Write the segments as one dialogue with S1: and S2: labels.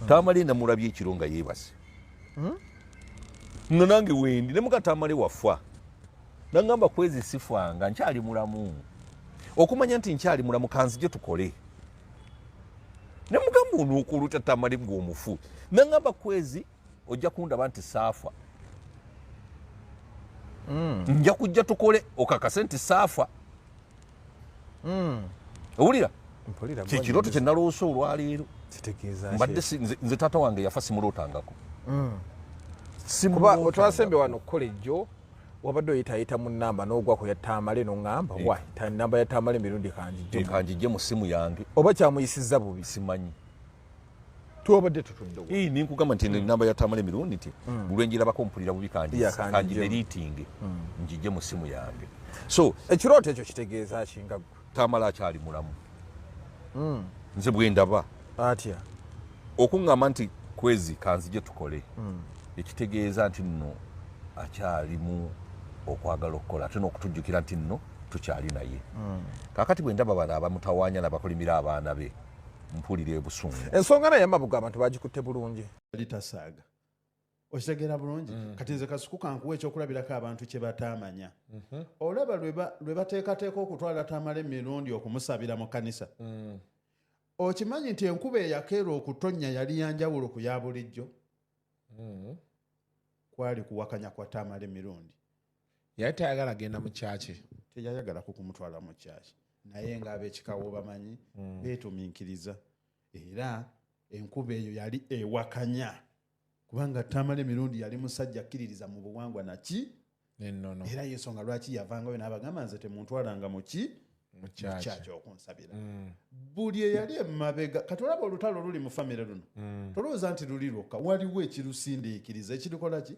S1: Tamale namulabye ekiro nga yeebase, nga nange wendi nemuga, "Tamale, wafa?" Nangamba, "Kwezi, sifanga, nkyali mulamu. Okumanya nti nkyali mulamu, kanzije tukole." Nemugamba, "Onuokuluta, Tamale, gwe omufu?" Nangamba, "Kwezi, ojja kundaba nti saafa. Nja kujja tukole okakase nti saafa." Owulira?
S2: Mpulira.
S1: Kyekirooto kye naloosa olwaleero.
S2: Kitegeeza ki?
S1: Mbadde nze taata wange yafa simulootangako.
S2: Kuba
S1: Simulootangako.
S2: otwasembye wano okukola ejjo, wabadde oyitayita mu namba n'ogwa ku ya Tamale, n'oŋŋamba, "Wa namba ya Tamale emirundi kanjijje."
S1: Kanjijje mu simu yange.
S2: Oba kyamuyisizza bubi?
S1: Simanyi.
S2: Twabadde tutuddewo.
S1: Ii, ninkugamba nti enamba ya Tamale emirundi nti buli lwenjirabako mpulira bubi.
S2: Ya, kanjijje.
S1: Kanjideletinge njijje mu simu yange. So
S2: Ekirooto ekyo kitegeeza ki nga ggwe?
S1: Tamale akyali mulamu, nze bwe ndaba.
S2: Atya?
S1: Okuŋŋamba nti, "Kwezi, kanzije tukole," ekitegeeza nti nno akyalimu okwagala okukola, ate n'okutujjukira nti nno tukyali naye. Kaakati bwe ndaba bano abamutawaanya nabakolimira abaana be, mpulira ebusungu.
S2: Ensonga naye amabugo abantu bagikutte bulungi.
S3: Yali tasaaga, okitegeera bulungi? Kati nze Kasuku kankuwa ekyokulabirako abantu kye bataamanya. Olaba lwe bateekateeka okutwala Tamala emirundi okumusabira mu kanisa, okimanyi nti enkuba eyakeera okutonnya yali yanjawulo ku ya bulijjo? Kwali kuwakanya kwa Tamala emirundi.
S4: Yali tayagala genda mu kyaki.
S3: Teyayagalako kumutwala mu kyaki, naye ng'ab'ekikawo bamanyi beetumiikiriza, era enkuba eyo yali ewakanya kubanga Tamala emirundi yali musajja akkiririza mu buwangwa naki
S4: Nennono.
S3: Era yensonga lwaki yavangayo n'abagamba, "Nze temuntwalanga muki?"
S4: Mu kyaki.
S3: Kyaki okunsabira. Buli eyali emabega, kati olaba olutalo luli mu famire luno, tolowooza nti luli lwokka, waliwo ekirusindiikiriza ekirikola ki.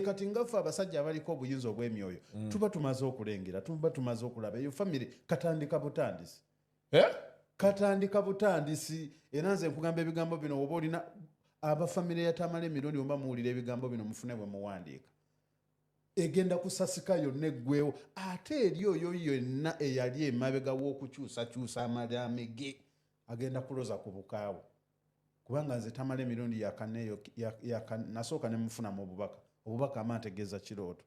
S3: Kati nga ffe abasajja abaliko obuyinza obw'emyoyo tuba tumaze okulengera, tuba tumaze okulaba eyo famire katandika butandisi.
S4: Eh?
S3: Katandika butandisi. Era nze nkugamba ebigambo bino, oba olina abafamire ya Tamala emirundi, oba muwulira ebigambo bino, mufune bwe muwandiika. Egenda kusasika yonna eggwewo, ate eri oyo yenna eyali emabega w'okukyusakyusa amalaame ge agenda kuloza ku bukaawo, kubanga nze Tamala emirundi nasooka ne mufuna mu bubaka. Obubaka ama ntegeeza kirooto.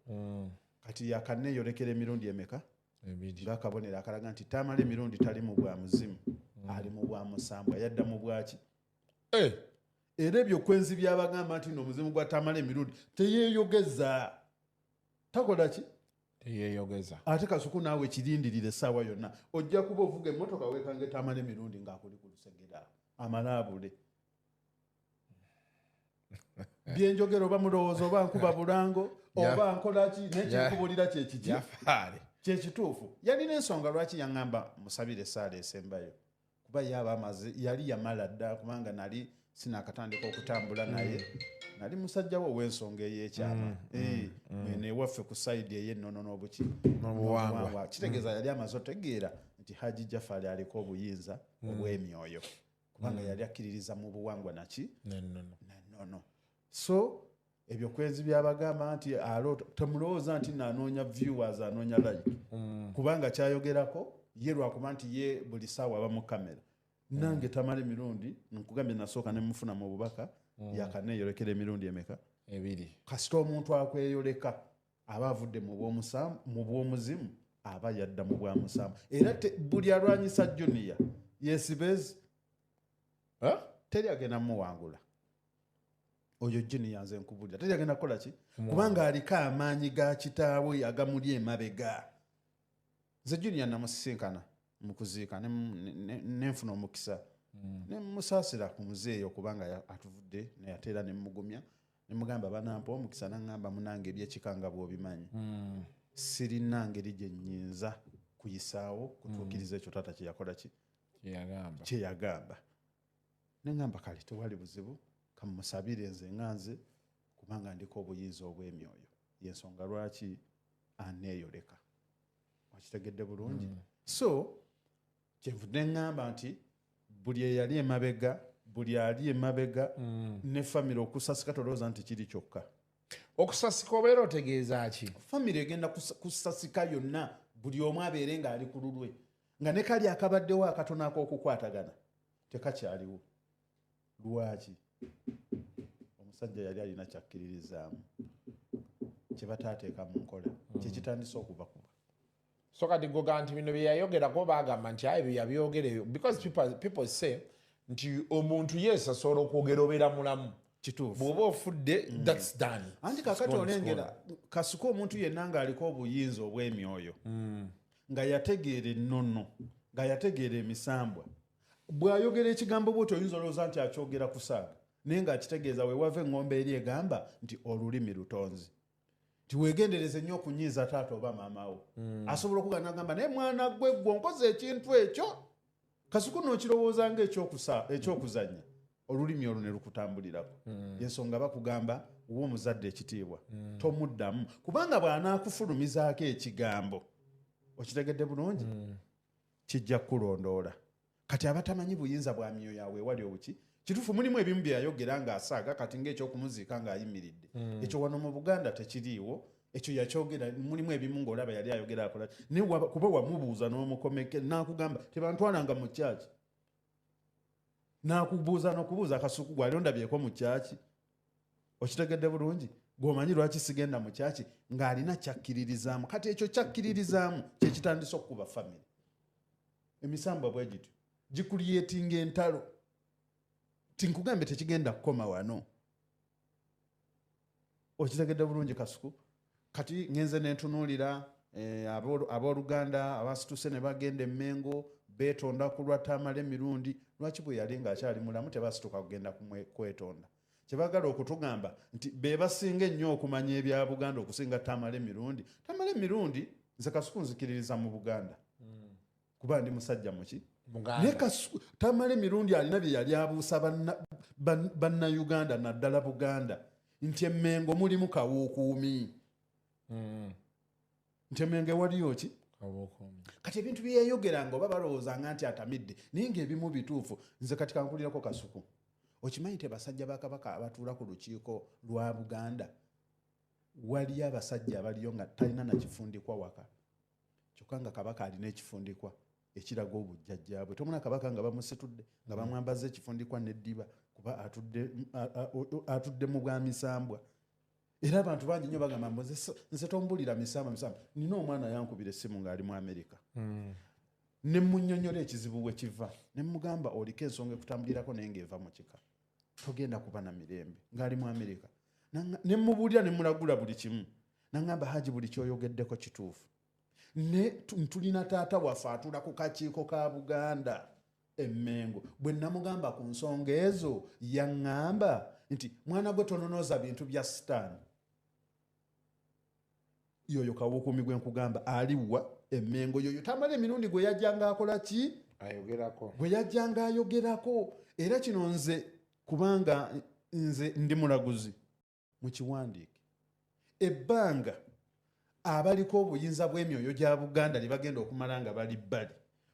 S3: Kati yakaneeyolekera emirundi emeka?
S4: Ebiri.
S3: Ngaakabonero akalaga nti Tamala emirundi tali mu bwa muzimu, ali mu bwa musambwa, yadda mu bwaki.
S4: Eh,
S3: Era ebyo kwenzi byabagamba nti no omuzimu gwa Tamala emirundi teyeeyogeza, takola ki?
S4: Teyeyogeza.
S3: Ate Kasuku, naawe kirindirira, essaawa yonna ojja kuba ovuga emmotoka weekanga Tamala emirundi ng'akuli ku lusegera amale abule. Byenjogera oba mulowooza oba nkuba bulango oba nkola ki, nekinkubulira kyekiki?
S4: Yafaale.
S3: Kyekituufu. Yalina ensonga lwaki yaŋŋamba musabire essaala esembayo, kuba ye aba amaze, yali yamala dda, kubanga nali sinakatandika okutambula naye, nali musajja we ow'ensonga ey'ekyama. Eno ewaffe ku side ey'ennono n'obuki?
S4: N'obuwangwa.
S3: Kitegeeza yali amaze otegeera nti Haji Jafali aliko obuyinza obw'emyoyo, kubanga yali akkiririza mu buwangwa naki?
S4: Nennono.
S3: Nanono. So ebyo kwenzi byabagamba nti aloota, temulowooza nti naanoonya viewers, anoonya like, kubanga kyayogerako ye lwakuba nti ye buli saawa aba mu kamera. Nange Tamala emirundi nkugambye nasooka nemufuna mu bubaka, yakaneeyolekera emirundi emeka?
S4: Ebiri.
S3: Kasita omuntu akweyoleka aba avudde mu bw'omuzimu, aba yadda mu bwamusanvu. Era buli alwanyisa Junior yesibezi.
S4: Eh?
S3: Teri agenda muwangula oyo Junior. Nze nkubulira, teri agenda kukola ki, kubanga aliko amaanyi ga kitaawe agamuli emabega. Nze Junior namusisinkana mu kuziika, nenfuna omukisa nemusaasira ku muzeeyo, kubanga atuvudde, naye ate era nemugumya, nemugamba banampa omukisa. Naŋŋamba, "Munange, ebyekika nga bw'obimanyi, sirina ngeri gye nnyinza kuyisaawo kutuukiriza ekyo taata kyeyakola ki?"
S4: Kyeyagamba.
S3: Kyeyagamba. Neŋŋamba, "Kale, tewali buzibu, kamusabire nze nga nze, kubanga ndiko obuyinza obw'emyoyo, yensonga lwaki aneeyoleka." Wakitegedde bulungi? So kyenvudde ŋŋamba nti buli eyali emabega, buli ali emabega ne famire okusasika, tolowooza nti kiri kyokka.
S4: Okusasika obeera otegeeza ki?
S3: Famire egenda kusasika yonna, buli omu abeere ng'ali ku lulwe, nga ne kali akabaddewo akatono ak'okukwatagana tekakyaliwo. Lwaki omusajja yali alina kyakkiririzaamu kye bataateeka mu nkola, kyekitandise okubakuba?
S4: So kati goga nti bino byeyayogerako, bagamba nti aye byeyabyogera ebyo because people say nti omuntu yes asobola okwogera, obeera mulamu.
S3: Kituufu.
S4: Bw'oba ofudde, that's done.
S3: Anti kakati olengera Kasuku, omuntu yenna ng'aliko obuyinza obw'emyoyo, nga yategeera ennono, nga yategeera emisambwa, bw'ayogera ekigambo bwoti oyinza olowooza nti akyogera kusaaga, naye ng'akitegeeza. Weewava eŋŋombe eri egamba nti olulimi lutonzi, nti weegendereze nnyo okunyiiza taata oba maama wo. Asobola okugana agamba, naye mwana gwe gwe onkoze ekintu ekyo. Kasuku, n'okirowooza nga ekyokuzannya, olulimi olwo ne lukutambulirako. Ensonga bakugamba, uwa omuzadde ekitiibwa, tomuddamu, kubanga bw'anaakufulumizaako ekigambo, okitegedde bulungi, kijja kukulondoola. Kati abatamanyi buyinza bwa myoyo yawe ewali obuki. Kituufu, mulimu ebimu bye yayogera ng'asaaga, kati ng'ekyokumuziika ng'ayimiridde, ekyo wano mu Buganda tekiriiwo. Ekyo yakyogera, mulimu ebimu ng'olaba yali ayogera akola, naye kuba wamubuuza n'omukomeke n'akugamba tebantwalanga mu kyaki, n'akubuuza n'okubuuza, Kasuku, gwali ondabyeko mu kyaki? Okitegedde bulungi, gwomanyi lwaki sigenda mu kyaki? Ng'alina kyakkiririzaamu. Kati ekyo kyakkiririzaamu kyekitandise okukuba famire. Emisambwa bwe gityo gicreatinga entalo. Tinkugambe tekigenda kukoma wano. Okitegedde bulungi, Kasuku? Kati ngenze nentunuulira abooluganda abasituse ne bagenda Emmengo beetonda ku lwa Tamala emirundi. Lwaki bwe yali ng'akyali mulamu tebasituka kugenda kwetonda? Kyebagala okutugamba nti be basinga ennyo okumanya ebya Buganda okusinga Tamala emirundi. Tamala emirundi, nze Kasuku nzikiririza mu Buganda kuba ndi musajja muki.
S4: Muganda.
S3: Naye Tamala emirundi alina bye yali abuusa bannayuganda, naddala Buganda, nti Emmengo mulimu kawuukuumi, nti Emmengo ewaliyo ki?
S4: Kabuukuumi.
S3: Kati ebintu byeyayogeranga oba balowoozanga nti atamidde, naye ngaebimu bituufu. Nze kati kankulirako, Kasuku, okimanyi nti abasajja ba Kabaka abatuula ku lukiiko lwa Buganda, waliyo abasajja abaliyo nga talina nakifundikwa waka, kyokka nga Kabaka alina ekifundikwa ekiraga obujjajjaabwe? Tomuna Kabaka nga bamusitudde nga bamwambaza ekifundikwa neddiba, kuba atudde mu bwamisambwa. Era abantu bangi nnyo bagamba mbu nze tombulira misambwa, misambwa. Nina omwana yankubira essimu ng'ali mu Amerika, ne munnyonnyola ekizibu we kiva, ne mugamba oliko ensonga ekutambulirako naye ng'eva mu kika, togenda kuba na mirembe, ng'ali mu Amerika. Ne mubuulira, ne mulagula buli kimu. Naŋŋamba, Haji, buli kyoyogeddeko kituufu, ne tulina taata waffe atula ku kakiiko ka Buganda Emmengo. Bwe namugamba ku nsonga ezo, yaŋŋamba nti mwana gwe tononooza bintu bya sitaani. Yoyo kawukuumi gwe nkugamba aliwa Emmengo, yoyo Tamala emirundi gwe yajjanga akola ki?
S4: Ayogerako.
S3: Gwe yajjanga ayogerako. Era kino nze, kubanga nze ndi mulaguzi, mukiwandiike, ebbanga abaliko obuyinza bw'emyoyo gya Buganda lye bagenda okumala nga bali bbali,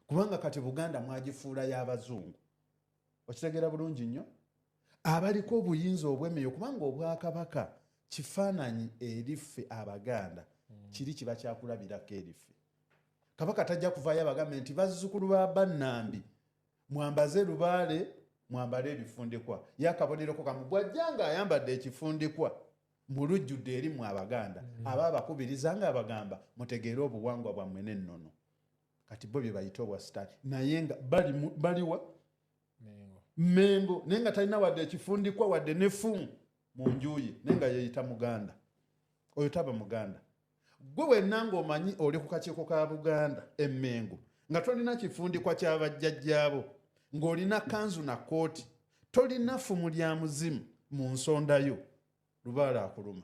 S3: kubanga kati Buganda mwagifuula y'abazungu. Okitegeera bulungi nnyo, abaliko obuyinza obw'emyoyo, kubanga obwakabaka kifaananyi eriffe Abaganda, kiri kiba kyakulabirako eriffe. Kabaka tajja kuvaayo abagambe nti bazzukulu ba bannambi mwambaze lubaale, mwambale ebifundikwa. Ye akaboneroko kamu bw'ajja ng'ayambadde ekifundikwa mu lujjudde eri mu Abaganda, aba abakubiriza ng'abagamba mutegeere obuwangwa bwammwe n'ennono. Kati bo bye bayita obwa sitaani, naye nga baliwa?
S4: Mengo.
S3: Mengo, naye nga talina wadde ekifundikwa wadde n'effumu mu nju ye, naye nga yeeyita Muganda. Oyo taba Muganda. Gwe wenna ng'omanyi oli ku kakiiko ka Buganda Emmengo, nga tolina kifundikwa kyabajjajjaabo, ng'olina kanzu na kooti, tolina ffumu lya muzimu mu nsondayo, lubaala akuluma,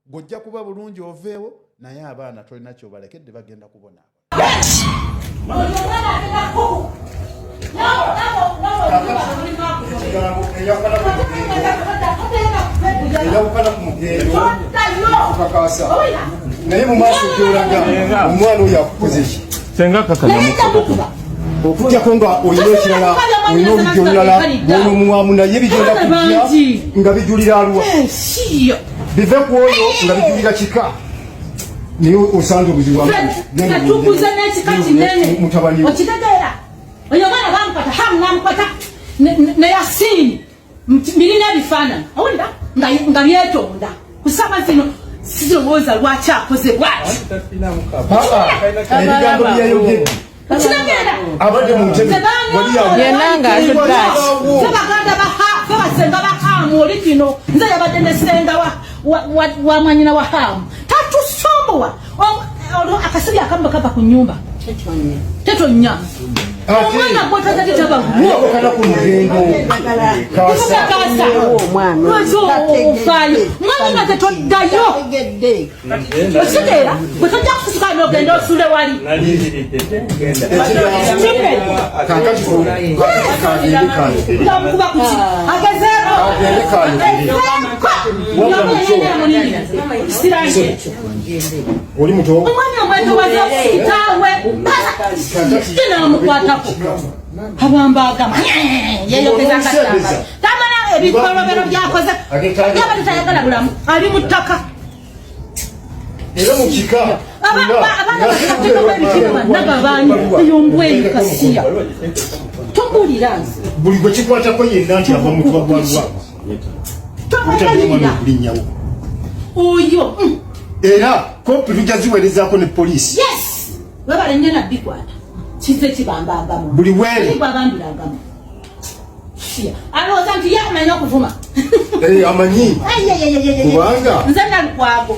S3: gw'ojja kuba bulungi oveewo, naye abaana tolina kyobalekedde, bagenda kubonaabona.
S5: Oyo omwana agenda kuku. Nawe, nawe, nawe,
S6: Ekigambo eyawukana ku mugendo kukakasa, naye mu maaso gyolaga omwana oyo akukoze ki?
S7: Senga kakana.
S6: Okujjako nga olina ekirala, olina olujja olulala lwonomuwamu, naye bigenda kujja nga bijulira aluwa, bive ku oyo nga bijulira kika, naye osanze obuzibu.
S5: Tukuze n'ekika kinene.
S6: Mutabani we.
S5: Okitegeera, oyo omwana bamukwata, hamu namukwata ne Yasiini. Birina ebifaananyi, owulira nga byetonda kusaba zino. Sirowooza lwaki akoze bwati.
S6: Ebigambo byeyayogedde
S5: Kitegeera?
S6: Abadde mu ntebe wali awo.
S7: Yenna ng'atudde ati.
S5: Fe baganda fe basenga ba Hamu oli kino. Nze yabadde ne senga wa mwanyina wa Hamu, tatusumbuwa. Olwo akasibi akamu kava ku nyumba tetonya. Omwana gwotazadde taba gwo.
S6: Kana ku lugendo kasa.
S5: Kasa lwaki ofaayo mwanyina tetoddayo? Okitegeera? Bwe tojja kususuka nogenda osule wali.
S6: Kakati kagende kayogere.
S5: Ngamukuba kuki? Agezeeko.
S6: Agende kayogere.
S5: Sirange.
S6: Oli muto.
S5: Omwami omwetowaza kitaawe kinamukwatako abamba agamba yeyogeza akatambala tamala ebikolobero byakoze yaba tetayagala bulamu ali mu ttaka.
S6: Era mu kika.
S5: Abaana bakateekamu ebitiibwa nagabanyi eyo mbweyo kasiya tobuulira nze.
S6: Buli gwe kikwatako yenna nti ava mutwa gwa lwabo
S5: Tobuulira
S6: okulinnyawo.
S5: Oyo.
S6: Era kopi tujja ziweerezaako ne poliisi.
S5: Yes, webale nnyo nabbikwata kize kibambambamu.
S6: Buli weere.
S5: Bwabambiragamu alowooza nti ye amanyi okuvuma.
S6: Eh, amanyi. Kubanga-
S5: Nze Nalukwago.